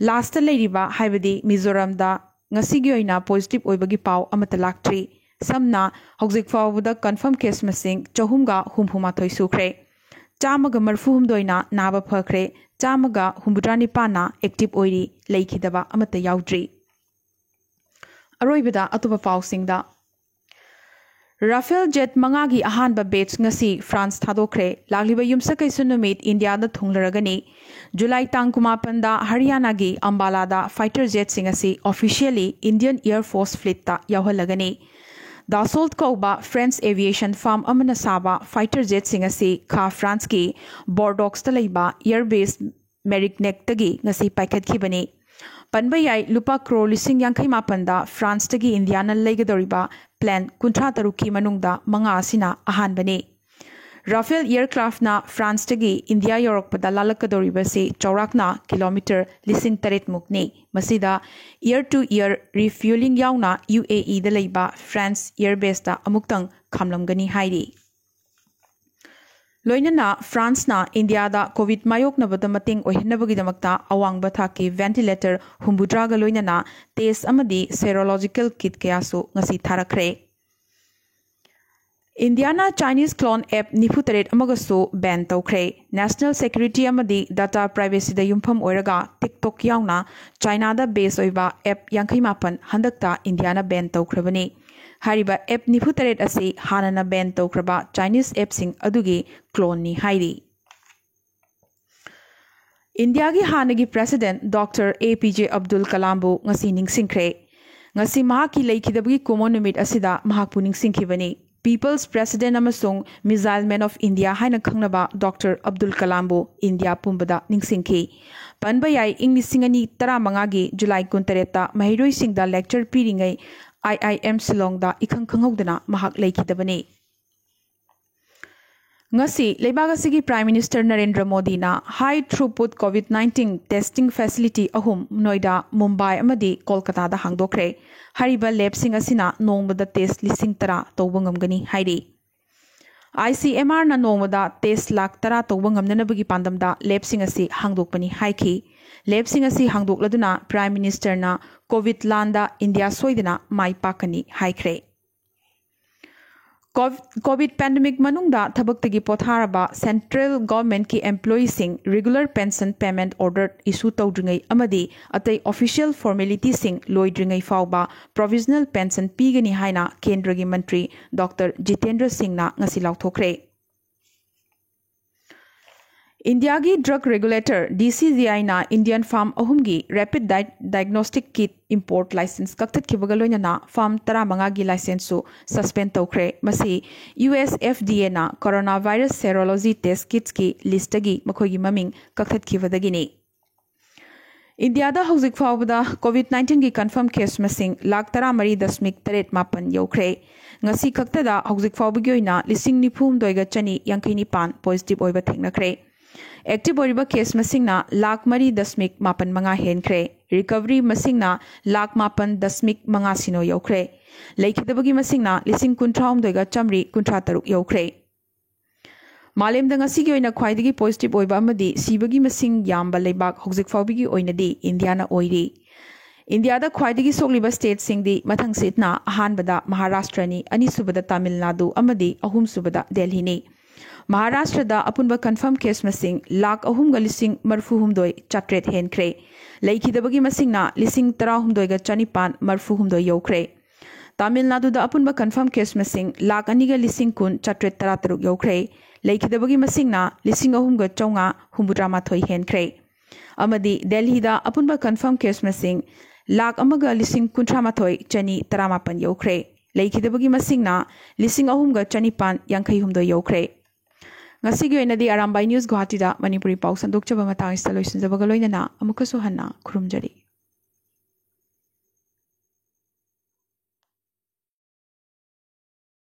ꯂꯥꯁꯇ ꯂꯩꯔꯤꯕ, ꯍꯥꯏꯕꯗꯤ ꯃꯤꯖꯣꯔꯥꯝꯗ ꯉꯁꯤꯒꯤ ꯑꯣꯏꯅ ꯄꯣꯖꯤꯇꯤꯚ ꯑꯣꯏꯕꯒꯤ ꯄꯥꯎ ꯑꯃꯠꯇ ꯂꯥꯛꯇ꯭ꯔꯤ꯫ ꯁꯝꯅ ꯍꯧꯖꯤꯛ ꯐꯥꯎꯕꯗ ꯀꯟꯐꯥꯔꯝ ꯀꯦꯁ ꯃꯁꯤꯡ ꯆꯍꯨꯝꯒ ꯍꯨꯝꯐꯨ ꯃꯥꯊꯣꯏ ꯁꯨꯈ꯭ꯔꯦ꯫ ꯆꯥꯝꯃꯒ ꯃꯔꯤꯐꯨ ꯍꯨꯝꯗꯣꯏꯅ ꯅꯥꯕ ꯐꯈ꯭ꯔꯦ꯫ ꯆꯥꯝꯃꯒ ꯍꯨꯝꯐꯨꯇꯔꯥ ꯅꯤꯄꯥꯟꯅ ꯑꯦꯛꯇꯤꯚ ꯑꯣꯏꯔꯤ꯫ ꯂꯩꯈꯤꯗꯕ ꯑꯃꯠꯇ ꯌꯥꯎꯗ꯭ꯔꯤ꯫ ꯑꯔꯣꯏꯕꯗ ꯑꯇꯣꯞꯄ ꯄꯥꯎꯁꯤꯡꯗ, ꯔꯥꯐꯦꯜ ꯖꯦꯠ ꯃꯉꯥꯒꯤ ꯑꯍꯥꯟꯕ ꯕꯦꯆ ꯉꯁꯤ ꯐ꯭ꯔꯥꯟꯁ ꯊꯥꯗꯣꯛꯈ꯭ꯔꯦ꯫ ꯂꯥꯛꯂꯤꯕ ꯌꯨꯝꯁꯀꯩꯁ ꯅꯨꯃꯤꯠ ꯏꯟꯗꯤꯌꯥꯗ ꯊꯨꯡꯂꯔꯒꯅꯤ꯫ ꯖꯨꯂꯥꯏ ꯇꯥꯡ ꯀꯨꯟꯃꯥꯄꯟꯗ ꯍꯔꯤꯌꯥꯅꯥꯒꯤ ꯑꯝꯕꯥꯂꯥꯗ ꯐꯥꯏꯇꯔ ꯖꯦꯠꯁꯤꯡ ꯑꯁꯤ ꯑꯣꯐꯤꯁꯤꯌꯦꯜꯂꯤ ꯏꯟꯗꯤꯌꯟ ꯑꯦꯌꯔ ꯐꯣꯔꯁ ꯐ꯭ꯂꯤꯠꯇ ꯌꯥꯎꯍꯜꯂꯒꯅꯤ꯫ ꯗꯥꯁꯣꯜꯠ ꯀꯧꯕ ꯐ꯭ꯔꯦꯟꯁ ꯑꯦꯚꯤꯌꯦꯁꯟ ꯐꯥꯔꯝ ꯑꯃꯅ ꯁꯥꯕ ꯐꯥꯏꯇꯔ ꯖꯦꯠꯁꯤꯡ ꯑꯁꯤ ꯈꯥ ꯐ꯭ꯔꯥꯟꯁꯀꯤ ꯕꯣꯔꯗꯣꯛꯁꯇ ꯂꯩꯕ ꯑꯦꯌꯔ ꯕꯦꯁ ꯃꯦꯔꯤꯛꯅꯦꯛꯇꯒꯤ ꯉꯁꯤ ꯄꯥꯏꯈꯠꯈꯤꯕꯅꯤ꯫ ꯄꯟꯕ ꯌꯥꯏ, ꯂꯨꯄꯥ ꯀ꯭ꯔꯣꯔ ꯂꯤꯁꯤꯡ ꯌꯥꯡꯈꯩ ꯃꯥꯄꯟꯗ ꯐ꯭ꯔꯥꯟꯁꯇꯒꯤ ꯏꯟꯗꯤꯌꯥꯅ ꯂꯩꯒꯗꯧꯔꯤꯕ ꯄ꯭ꯂꯦꯟ ꯀꯨꯟꯊ꯭ꯔꯥ ꯇꯔꯨꯛꯀꯤ ꯃꯅꯨꯡꯗ ꯃꯉꯥ ꯑꯁꯤꯅ ꯑꯍꯥꯟꯕꯅꯤ꯫ ꯔꯥꯐꯦꯜ ꯑꯦꯌꯔꯀ꯭ꯔꯥꯐꯅ ꯐ꯭ꯔꯥꯟꯁꯇꯒꯤ ꯏꯟꯗꯤꯌꯥ ꯌꯧꯔꯛꯄꯗ ꯂꯥꯜꯂꯛꯀꯗꯧꯔꯤꯕꯁꯤ ꯆꯥꯎꯔꯥꯛꯅ ꯀꯤꯂꯣꯃꯤꯇꯔ ꯂꯤꯁꯤꯡ ꯇꯔꯦꯠ ꯃꯨꯛꯅꯤ꯫ ꯃꯁꯤꯗ ꯑꯦꯌꯔ ꯇꯨ ꯑꯦꯌꯔ ꯔꯤꯐ꯭ꯌꯨꯂꯤꯡ ꯌꯥꯎꯅ ꯌꯨ ꯑꯦ ꯏꯗ ꯂꯩꯕ ꯐ꯭ꯔꯦꯟꯁ ꯑꯦꯌꯔ ꯕꯦꯁꯇ ꯑꯃꯨꯛꯇꯪ ꯈꯥꯝꯂꯝꯒꯅꯤ ꯍꯥꯏꯔꯤ꯫ ꯂꯣꯏꯅꯅ ꯐ꯭ꯔꯥꯟꯁꯅ ꯏꯟꯗꯤꯌꯥꯗ ꯀꯣꯚꯤꯗ ꯃꯥꯌꯣꯛꯅꯕꯗ ꯃꯇꯦꯡ ꯑꯣꯏꯍꯟꯅꯕꯒꯤꯗꯃꯛꯇ ꯑꯋꯥꯡꯕ ꯊꯥꯛꯀꯤ ꯚꯦꯟꯇꯤꯂꯦꯇꯔ ꯍꯨꯝꯐꯨꯇꯔꯥꯒ ꯂꯣꯏꯅꯅ ꯇꯦꯁ ꯑꯃꯗꯤ ꯁꯦꯔꯣꯂꯣꯖꯤꯀꯦꯜ ꯀꯤꯠ ꯀꯌꯥꯁꯨ ꯉꯁꯤ ꯊꯥꯔꯛꯈ꯭ꯔꯦ꯫ ꯏꯟꯗꯤꯌꯥꯅ ꯆꯥꯏꯅꯤꯁ ꯀ꯭ꯂꯣꯟ ꯑꯦꯞ ꯅꯤꯐꯨ ꯇꯔꯦꯠ ꯑꯃꯒꯁꯨ ꯕꯦꯟ ꯇꯧꯈ꯭ꯔꯦ꯫ ꯅꯦꯁꯅꯦꯜ ꯁꯦꯀ꯭ꯌꯨꯔꯤꯇꯤ ꯑꯃꯗꯤ ꯗꯥꯇꯥ ꯄ꯭ꯔꯥꯏꯚꯦꯁꯤꯗ ꯌꯨꯝꯐꯝ ꯑꯣꯏꯔꯒ TikTok ꯌꯥꯎꯅ ꯆꯥꯏꯅꯥꯗ ꯕꯦꯁ ꯑꯣꯏꯕ ꯑꯦꯞ ꯌꯥꯡꯈꯩ ꯃꯥꯄꯟ ꯍꯟꯗꯛꯇ ꯏꯟꯗꯤꯌꯥꯅ ꯕꯦꯟ ꯇꯧꯈ꯭ꯔꯕꯅꯤ꯫ ꯍꯥꯏꯔꯤꯕ ꯑꯦꯞ ꯅꯤꯐꯨ ꯇꯔꯦꯠ ꯑꯁꯤ ꯍꯥꯟꯅꯅ ꯕꯦꯟ ꯇꯧꯈ꯭ꯔꯕ ꯆꯥꯏꯅꯤꯁ ꯑꯦꯞꯁꯤꯡ ꯑꯗꯨꯒꯤ ꯀ꯭ꯂꯣꯟꯅꯤ ꯍꯥꯏꯔꯤ꯫ ꯏꯟꯗꯤꯌꯥꯒꯤ ꯍꯥꯟꯅꯒꯤ ꯄ꯭ꯔꯦꯁꯤꯗꯦꯟꯠ ꯗꯣꯛꯇꯔ ꯑꯦ ꯄꯤ ꯖꯦ ꯑꯕꯗꯨꯜ ꯀꯂꯥꯝꯕꯨ ꯉꯁꯤ ꯅꯤꯡꯁꯤꯡꯈ꯭ꯔꯦ꯫ ꯉꯁꯤ ꯃꯍꯥꯛꯀꯤ ꯂꯩꯈꯤꯗꯕꯒꯤ ꯀꯨꯝꯑꯣꯟ ꯅꯨꯃꯤꯠ ꯑꯁꯤꯗ ꯃꯍꯥꯛꯄꯨ ꯅꯤꯡꯁꯤꯡꯈꯤꯕꯅꯤ꯫ People's President ꯑꯃꯁꯨꯡ Missile Man of India ꯍꯥꯏꯅ ꯈꯪꯅꯕ ꯗꯣꯛꯇꯔ ꯑꯕꯗꯨꯜ ꯀꯂꯥꯝꯕꯨ ꯏꯟꯗꯤꯌꯥ ꯄꯨꯝꯕꯗ ꯅꯤꯡꯁꯤꯡꯈꯤ꯫ ꯄꯟꯕ ꯌꯥꯏ, ꯏꯪ ꯂꯤꯁꯤꯡ ꯑꯅꯤ ꯇꯔꯥꯃꯉꯥꯒꯤ ꯖꯨꯂꯥꯏ ꯀꯨꯟꯇꯔꯦꯠꯇ ꯃꯍꯩꯔꯣꯏꯁꯤꯡꯗ lecture ꯄꯤꯔꯤꯉꯩ I I M ꯁꯤꯂꯣꯡꯗ ꯏꯈꯪ ꯈꯪꯍꯧꯗꯅ ꯃꯍꯥꯛ ꯂꯩꯈꯤꯗꯕꯅꯤ꯫ ꯉꯁꯤ ꯂꯩꯕꯥꯛ ꯑꯁꯤꯒꯤ Prime Minister ꯅꯔꯦꯟꯗ꯭ꯔ ꯃꯣꯗꯤꯅ high throughput COVID nineteen testing facility ꯑꯍꯨꯝ ꯅꯣꯏꯗꯥ, ꯃꯨꯝꯕꯥꯏ ꯑꯃꯗꯤ ꯀꯣꯜꯀꯇꯥꯗ ꯍꯥꯡꯗꯣꯛꯈ꯭ꯔꯦ꯫ ꯍꯥꯏꯔꯤꯕ labꯁꯤꯡ ꯑꯁꯤꯅ ꯅꯣꯡꯃꯗ test ꯂꯤꯁꯤꯡ ꯇꯔꯥ ꯇꯧꯕ ꯉꯝꯒꯅꯤ ꯍꯥꯏꯔꯤ꯫ ICMRꯅ ꯅꯣꯡꯃꯗ test ꯂꯥꯈ ꯇꯔꯥ ꯇꯧꯕ ꯉꯝꯅꯅꯕꯒꯤ ꯄꯥꯟꯗꯝꯗ labꯁꯤꯡ ꯑꯁꯤ ꯍꯥꯡꯗꯣꯛꯄꯅꯤ ꯍꯥꯏꯈꯤ꯫ Labꯁꯤꯡ ꯑꯁꯤ ꯍꯥꯡꯗꯣꯛꯂꯗꯨꯅ Prime Ministerꯅ COVID ꯂꯥꯟꯗ ꯏꯟꯗꯤꯌꯥ ꯁꯣꯏꯗꯅ ꯃꯥꯏ ꯄꯥꯛꯀꯅꯤ ꯍꯥꯏꯈ꯭ꯔꯦ꯫ Cov-, COVID pandemic ꯃꯅꯨꯡꯗ ꯊꯕꯛꯇꯒꯤ ꯄꯣꯊꯥꯔꯕ central governmentꯀꯤ employeeꯁꯤꯡ regular pension payment order issue ꯇꯧꯗ꯭ꯔꯤꯉꯩ ꯑꯃꯗꯤ ꯑꯇꯩ official formalityꯁꯤꯡ ꯂꯣꯏꯗ꯭ꯔꯤꯉꯩ ꯐꯥꯎꯕ provisional pension ꯄꯤꯒꯅꯤ ꯍꯥꯏꯅ ꯀꯦꯟꯗ꯭ꯔꯒꯤ ꯃꯟꯇ꯭ꯔꯤ ꯗꯣꯛꯇꯔ ꯖꯤꯇꯦꯟꯗ꯭ꯔ ꯁꯤꯡꯅ ꯉꯁꯤ ꯂꯥꯎꯊꯣꯛꯈ꯭ꯔꯦ꯫ ꯏꯟꯗꯤꯌꯥꯒꯤ drug regulator DCGIꯅ Indian firm ꯑꯍꯨꯝꯒꯤ rapid di-, diagnostic kit import license ꯀꯛꯊꯠꯈꯤꯕꯒ ꯂꯣꯏꯅꯅ firm ꯇꯔꯥꯃꯉꯥꯒꯤ licenseꯁꯨ suspend ꯇꯧꯈ꯭ꯔꯦ꯫ ꯃꯁꯤ US FDAꯅ coronavirus serology test kitsꯀꯤ listꯇꯒꯤ ꯃꯈꯣꯏꯒꯤ ꯃꯃꯤꯡ ꯀꯛꯊꯠꯈꯤꯕꯗꯒꯤꯅꯤ꯫ ꯏꯟꯗꯤꯌꯥꯗ ꯍꯧꯖꯤꯛ ꯐꯥꯎꯕꯗ COVID nineteenꯒꯤ confirm case ꯃꯁꯤꯡ ꯂꯥꯈ ꯇꯔꯥꯃꯔꯤ ꯗꯁꯃꯤꯛ ꯇꯔꯦꯠ ꯃꯥꯄꯟ ꯌꯧꯈ꯭ꯔꯦ꯫ ꯉꯁꯤ ꯈꯛꯇꯗ ꯍꯧꯖꯤꯛ ꯐꯥꯎꯕꯒꯤ ꯑꯣꯏꯅ ꯂꯤꯁꯤꯡ ꯅꯤꯐꯨ ꯍꯨꯝꯗꯣꯏꯒ ꯆꯅꯤ ꯌꯥꯡꯈꯩ ꯅꯤꯄꯥꯟ positive ꯑꯣꯏꯕ ꯊꯦꯡꯅꯈ꯭ꯔꯦ꯫ Active ꯑꯣꯏꯔꯤꯕ case ꯃꯁꯤꯡꯅ ꯂꯥꯈ ꯃꯔꯤ ꯗꯁꯃꯤꯛ ꯃꯥꯄꯟ ꯃꯉꯥ ꯍꯦꯟꯈ꯭ꯔꯦ꯫ Recovery ꯃꯁꯤꯡꯅ ꯂꯥꯈ ꯃꯥꯄꯟ ꯗꯁꯃꯤꯛ ꯃꯉꯥ ꯁꯤꯅꯣ ꯌꯧꯈ꯭ꯔꯦ꯫ ꯂꯩꯈꯤꯗꯕꯒꯤ ꯃꯁꯤꯡꯅ ꯂꯤꯁꯤꯡ ꯀꯨꯟꯊ꯭ꯔꯥ ꯍꯨꯝꯗꯣꯏꯒ ꯆꯥꯝꯃꯔꯤ ꯀꯨꯟꯊ꯭ꯔꯥ ꯇꯔꯨꯛ ꯌꯧꯈ꯭ꯔꯦ꯫ ꯃꯥꯂꯦꯝꯗ ꯉꯁꯤꯒꯤ ꯑꯣꯏꯅ ꯈ꯭ꯋꯥꯏꯗꯒꯤ positive ꯑꯣꯏꯕ ꯑꯃꯗꯤ ꯁꯤꯕꯒꯤ ꯃꯁꯤꯡ ꯌꯥꯝꯕ ꯂꯩꯕꯥꯛ ꯍꯧꯖꯤꯛ ꯐꯥꯎꯕꯒꯤ ꯑꯣꯏꯅꯗꯤ ꯏꯟꯗꯤꯌꯥꯅ ꯑꯣꯏꯔꯤ꯫ ꯏꯟꯗꯤꯌꯥꯗ ꯈ꯭ꯋꯥꯏꯗꯒꯤ ꯁꯣꯛꯂꯤꯕ stateꯁꯤꯡꯗꯤ ꯃꯊꯪꯁꯤꯠꯅ ꯑꯍꯥꯟꯕꯗ ꯃꯍꯥꯔꯥꯁꯇ꯭ꯔꯅꯤ, ꯑꯅꯤꯁꯨꯕꯗ ꯇꯥꯃꯤꯜ ꯅꯥꯗꯨ ꯑꯃꯗꯤ ꯑꯍꯨꯝꯁꯨꯕꯗ ꯗꯦꯜꯍꯤꯅꯤ꯫ ꯃꯍꯥꯔꯥꯁꯇ꯭ꯔꯗ ꯑꯄꯨꯟꯕ confirm case ꯃꯁꯤꯡ ꯂꯥꯈ ꯑꯍꯨꯝꯒ ꯂꯤꯁꯤꯡ ꯃꯔꯤꯐꯨ ꯍꯨꯝꯗꯣꯏ ꯆꯥꯇ꯭ꯔꯦꯠ ꯍꯦꯟꯈ꯭ꯔꯦ꯫ ꯂꯩꯈꯤꯗꯕꯒꯤ ꯃꯁꯤꯡꯅ ꯂꯤꯁꯤꯡ ꯇꯔꯥꯍꯨꯝꯗꯣꯏꯒ ꯆꯅꯤꯄꯥꯟ ꯃꯔꯤꯐꯨ ꯍꯨꯝꯗꯣꯏ ꯌꯧꯈ꯭ꯔꯦ꯫ ꯇꯥꯃꯤꯜ ꯅꯥꯗꯨꯗ ꯑꯄꯨꯟꯕ confirm case ꯃꯁꯤꯡ ꯂꯥꯈ ꯑꯅꯤꯒ ꯂꯤꯁꯤꯡ ꯀꯨꯟ ꯆꯥꯇ꯭ꯔꯦꯠ ꯇꯔꯥꯇꯔꯨꯛ ꯌꯧꯈ꯭ꯔꯦ꯫ ꯂꯩꯈꯤꯗꯕꯒꯤ ꯃꯁꯤꯡꯅ ꯂꯤꯁꯤꯡ ꯑꯍꯨꯝꯒ ꯆꯥꯝꯃꯉꯥ ꯍꯨꯝꯐꯨꯇꯔꯥ ꯃꯥꯊꯣꯏ ꯍꯦꯟꯈ꯭ꯔꯦ꯫ ꯑꯃꯗꯤ ꯗꯦꯜꯍꯤꯗ ꯑꯄꯨꯟꯕ confirm case ꯃꯁꯤꯡ ꯂꯥꯈ ꯑꯃꯒ ꯂꯤꯁꯤꯡ ꯀꯨꯟꯊ꯭ꯔꯥ ꯃꯥꯊꯣꯏ ꯆꯅꯤ ꯇꯔꯥꯃꯥꯄꯟ ꯌꯧꯈ꯭ꯔꯦ꯫ ꯂꯩꯈꯤꯗꯕꯒꯤ ꯃꯁꯤꯡꯅ ꯂꯤꯁꯤꯡ ꯑꯍꯨꯝꯒ ꯆꯅꯤꯄꯥꯟ ꯌꯥꯡꯈꯩ ꯍꯨꯝꯗꯣꯏ ꯌꯧꯈ꯭ꯔꯦ꯫ ꯉꯁꯤꯒꯤ ꯑꯣꯏꯅꯗꯤ ꯑꯔꯥꯝꯕꯥꯏ ꯅ꯭ꯌꯨꯁ ꯒꯨꯍꯥꯇꯤꯗ ꯃꯅꯤꯄꯨꯔꯤ ꯄꯥꯎ ꯁꯟꯗꯣꯛꯆꯕ ꯃꯇꯥꯡ ꯑꯁꯤꯗ ꯂꯣꯏꯁꯤꯟꯖꯕꯒ ꯂꯣꯏꯅꯅ ꯑꯃꯨꯛꯀꯁꯨ ꯍꯟꯅ ꯈꯨꯔꯨꯝꯖꯔꯤ꯫